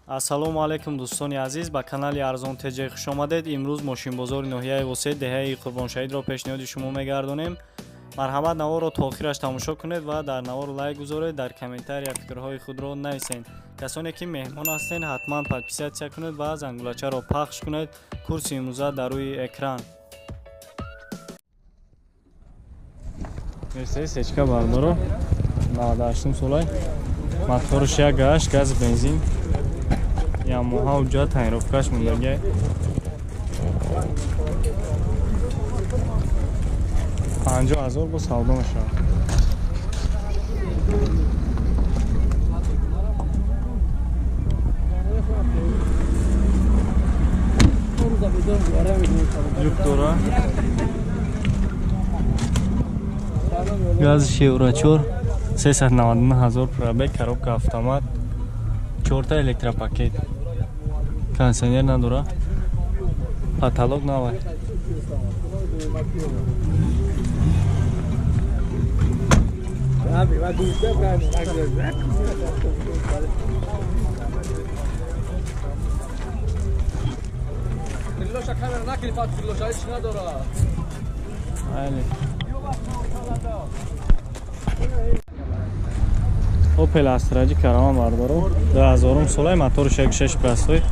Ассалому алайкум, дӯстони азиз, ба канали Арзон ТЖ хуш омадед. Имрӯз мошинбозори ноҳияи Восеъ, деҳаи Қурбоншаҳидро пешниҳоди шумо мегардонем. Марҳамат, наворро то охираш тамошо кунед ва дар навор лайк гузоред, дар комментария фикрҳои худро нависед. Касоне ки меҳмон ҳастед, ҳатман подписаться кунед ва зангулачаро пахш кунед. Курси имрӯза дар рӯи экран. Мерседес Эчка, бардоро, 98 солай, моторш 1,8, газ, бензин, ямоҳа, уҷа тонировкаш мондагиай. 50 000 бо савдо мешавад. Люк дора, газ, евро 4, 399 000 пробег, коробка автомат, чорта электропакет, кондиционер надора, потолок навай. Крилоша камера накунӣ, фат крилоша ҳеч надора. Айли. Опел Астраҷи Караван, бардоро, 2000 солай, мотори 1,6 простой,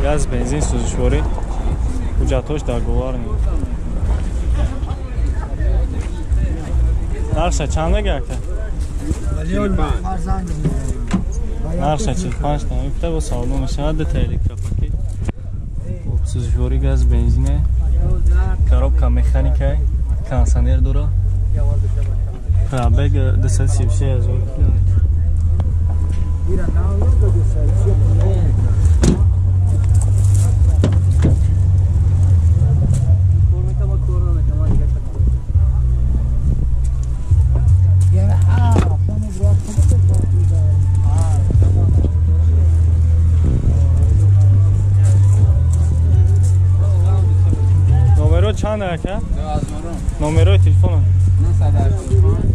газ, бензин, сӯзишворӣ, ҳуҷҷатҳош договорный. Нархша чанд мега, ака? Нархша 45 томан гуфта, бо савдо мешавад. Дута электропакет, сӯзишворӣ, газ, бензине, коробка механика, кондиционер дора, пробег 233 000 километр. Номеро чанд, ака? Номерои телефона?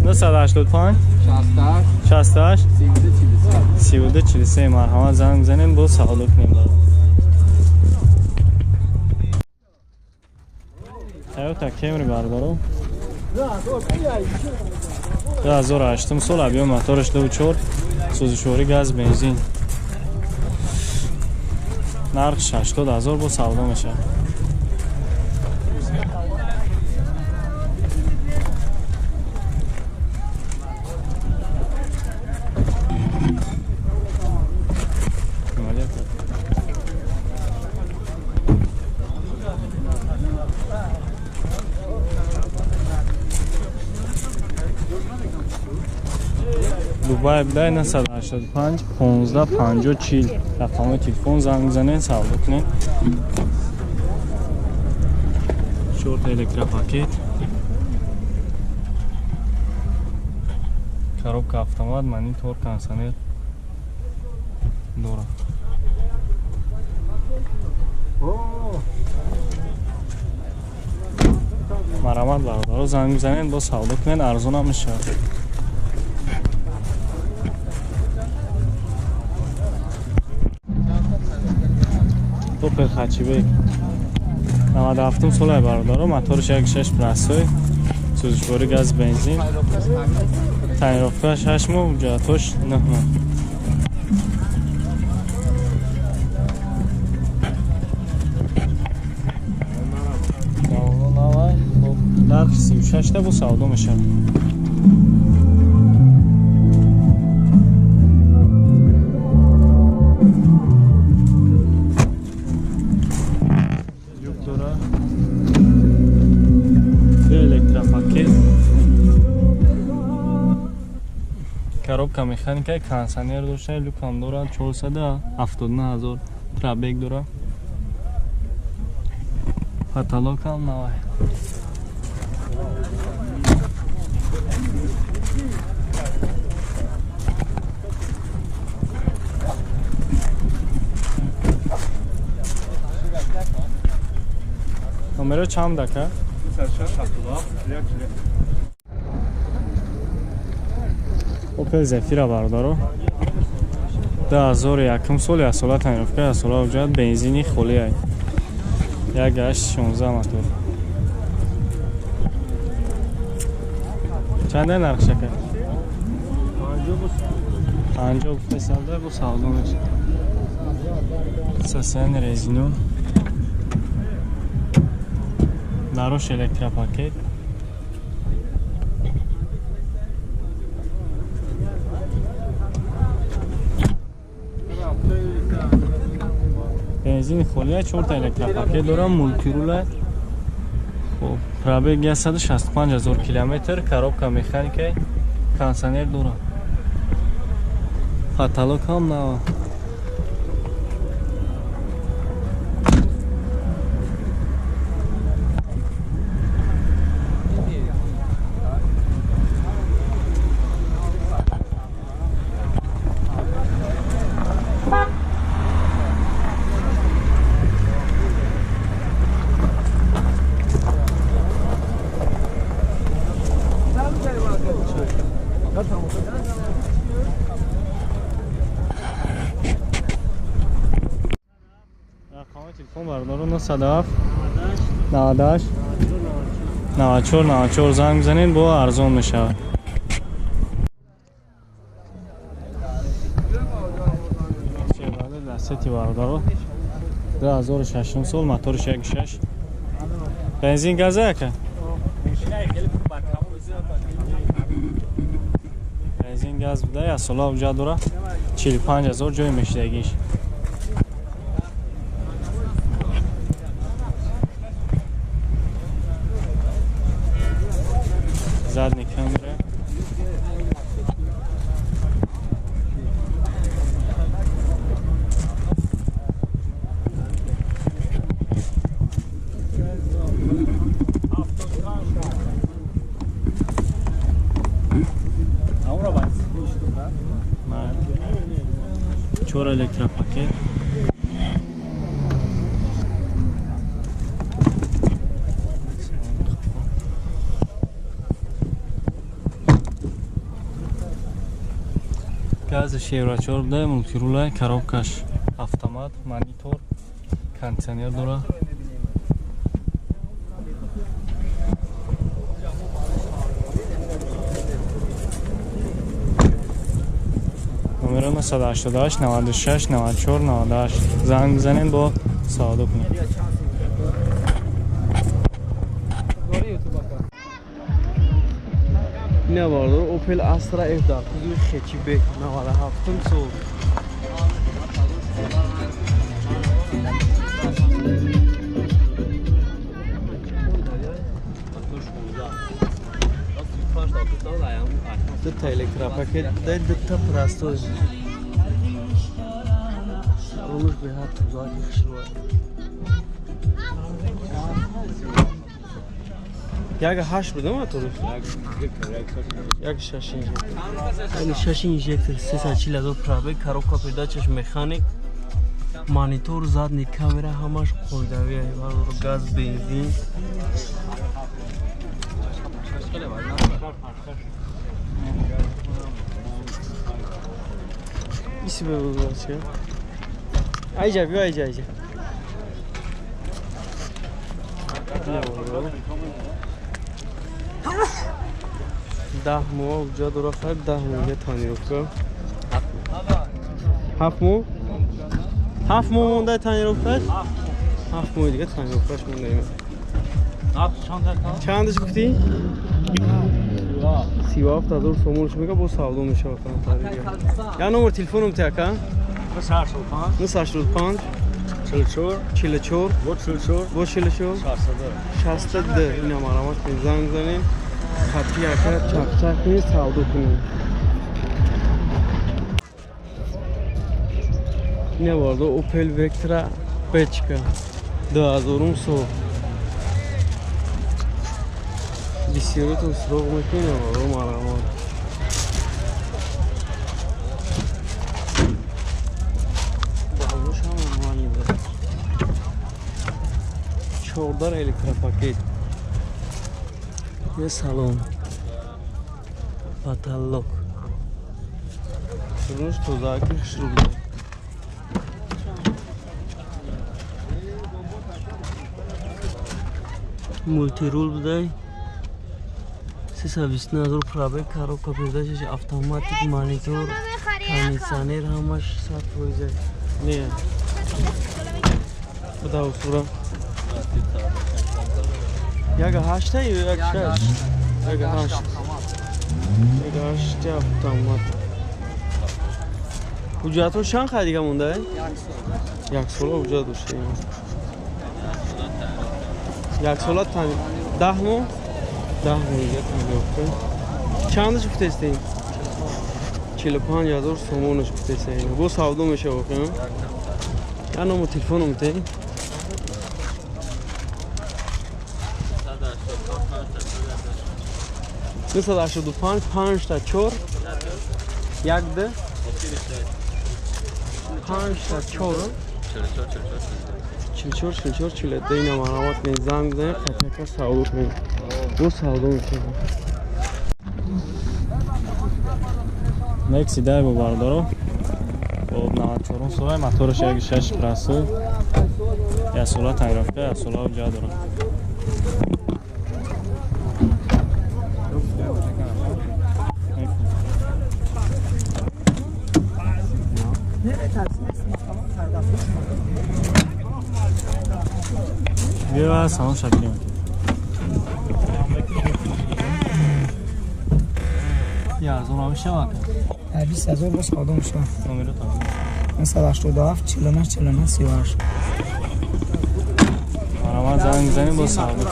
985 68 32 43. Марҳамат, занг бизанем, бо савдо кунем. Тойота Кемри, бародаро, 2008 сол, объём мотораш 2,4, сӯзишворӣ, газ, бензин, нарх 80 000, бо савдо мешавад. Дубай будай, 985 15 50 40 рақамҳои телефон, занг бизанед, савдо кунед. Чорта электропакет, коробка автомат, монитор, кондиционер дорад. Марҳамат, бародаро, занг бизанед, бо савдо кунед, арзонам мешавад. Опел Хэтчбек, 97 солай, бародаро, моторш 1,6 простой, сӯзишворӣ, газ, бензин, тонировкаш 8 моҳ, ҳуҷҷатҳош 9 моҳ. Нарх 36та, бо савдо мешавад. Люк дора, электропакет, коробка механика, кондиционер дошта, люкам дорад, 479 000 пробег дора, потолокам навай. Номеро чанд, ака? Опел Зефира, бародаро. 2001 сол, як сола тонировка, як сола ҳуҷҷат, бензини холӣ ай. 1.8 16 мотор. Чанда нарх шака? 50 гуфта савда, бо савдо мешавад. Состояние резину. Дарош электропакет. Бензини холия, 4 электропакет дорам, мультирула. Хоб, пробег 165 000 километр, коробка механика, кондиционер дорам. Потолок ҳам нава. Рақами телефон бародаро 907 98 94 94 занг бизанед, бо арзон мешавад. Дастети бародаро 2006 сол, моториш 1.6, бензин газа яка? Бензин газ буда, як сола ҳуҷҷат дора, 45 000 ҷой мешидагиш. Задний камера. Чор электропакет. Гази Евро 4 буда, мультирула, коробкаш автомат, монитор, кондиционер дора. Номеро 988 96 94 98 занг бизанед, бо савдо кунед. Не бародар, Opel Astra F дар кузови хэтчбек 97 сол. Дута электропакет, дута простой. Салонуш беҳад тозаки хушрӯ. Як ҳашт буда моторш? Як шаш инжектор. Як шаш инжектор, 340 000 пробег, коробка передачаш механик, монитор, задний камера, ҳамаш қоидавӣ, газ, бензин. Иси бебозачка. Айҷа, биё айҷа, айҷа. 10 моҳ ҳуҷҷат дора, хайр 10 моҳ тонировка. 7 моҳ? 7 моҳ монда тонировкаш? 7 моҳ дига тонировкаш монда. Чандаш гуфтӣ? 37 000 сомонш мега, бо савдо мешавад. Я номер телефоном ти ака? 985 985 44 44 44 62. Ина марамат кунед, занг занед. Хатти ака чақчақ кунед, савдо кунед. Ина барда Opel Vectra Бечка 2000 сол. Бисёротон суроғ мекунед, баро марамат. Балош ҳам нормалӣ буд. 14 электропакет. Е салон. Потолок. Турнуш тозаки хушрӯ буда. Мултирул будай. 329 000 пробег, коробка передачаш автоматик, монитор, кондиционер ҳамаш 100%. Не. Буда усура. Яга ҳашта ё як шаш? Яга ҳашт. Яга ҳашт автомат. Ҳуҷҷатҳо чанд қай дига монда? Як сола ҳуҷҷат дошта. Як сола тан 10 моҳ? 10 моҳ дига тан. Чандаш гуфтестем? 45 000 сомонаш гуфтестем. Бо савдо мешава воқеан. Я номер телефонам те. 985 5 та 4 1 2 5 та 4 44 44 42 ина марҳамат кунед, занг бизанед, қатъияка савдо кунед. Бо савдо мекунем. Некси дай бо бардоро. Бо 94 сола мотораш 1.6 прасу. Як сола тайёрка, як сола ҷа дорад. Бیا سلام شکریم. یا از اون میشه واقعا 20 000 با سودا میشه. نمره تا 987 49 49 38. ما زنگ زنیم با سودا.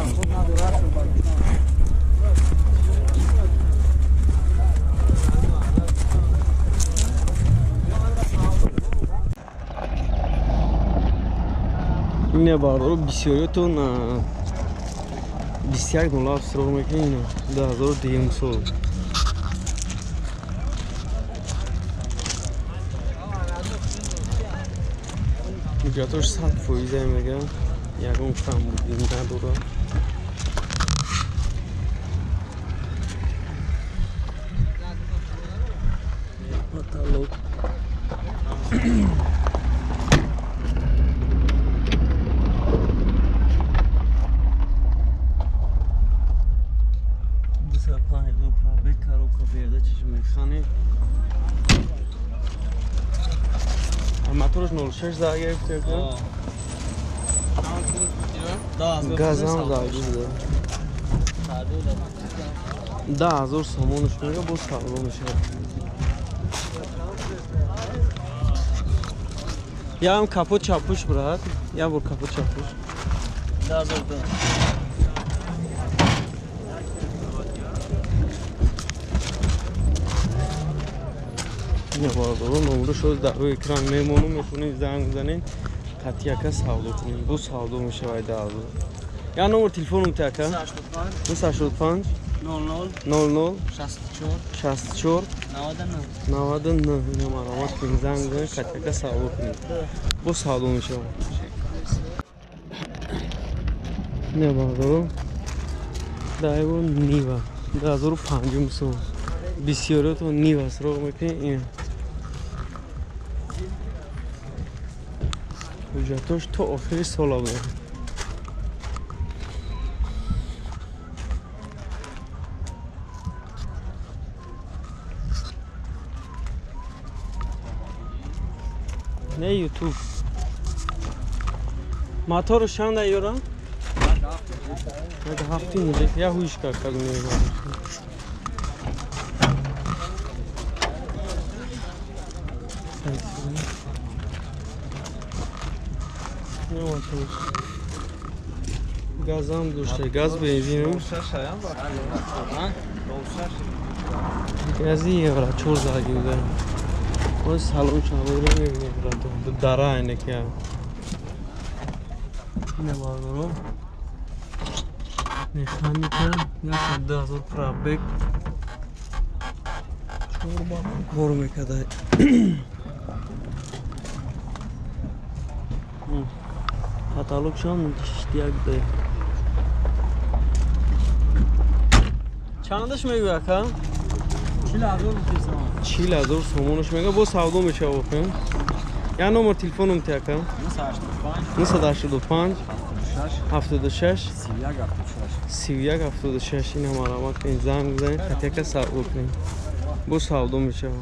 Ине бардоро бисёриётон 21 доллар суроғ мекунед. Ина 2002 сол. Ҳуҷҷатош 100% мегӯям, ягон камбудӣ надорад. Потолок. Мотораш 06 за гирифта. Газам за гирифта. 10 000 сомонаш мега бо савдо мешавад. Ям капот чапуш брат, я бор капот чапуш. 10 000. Ина бардоро номро шуд дар рӯи экран мемонум, метавонед занг бизанед, қатъияка савдо кунед. Бо савдо мешавад 10 000. Я номер телефонум те ака? 985 00 00 64 64 99 99. Ина марҳамат кунед, занг бизанед, қатъияка савдо кунед. Бо савдо мешавад. Ина бардоро Daewoo Niva 2005 сол. Бисёриётон Нива суроғ мекунед. Ина ҳуҷҷатош то охири сола буда. Не ютуб. Мотору чанда ёра? Як ҳафти муҷек, я ҳуишка кагмеба. Газам дошта, газ бензин. Гази евро 4 заги буда. Оз салон чалоро мебинем брат. Дара айне ки. Ина бардоро. Механика 102 000 пробег. 4 бор кор мекарда. Каталог шам 61 д. Чандаш мегӯя ака? 40 000 гуфтесам. 40 000 сомонаш мега, бо савдо мешава. Я номер телефоном ти, ака? 985 76 31 76. Ина, марҳамат кунед, занг бизанед, хатяка савдо кунед, бо савдо мешава.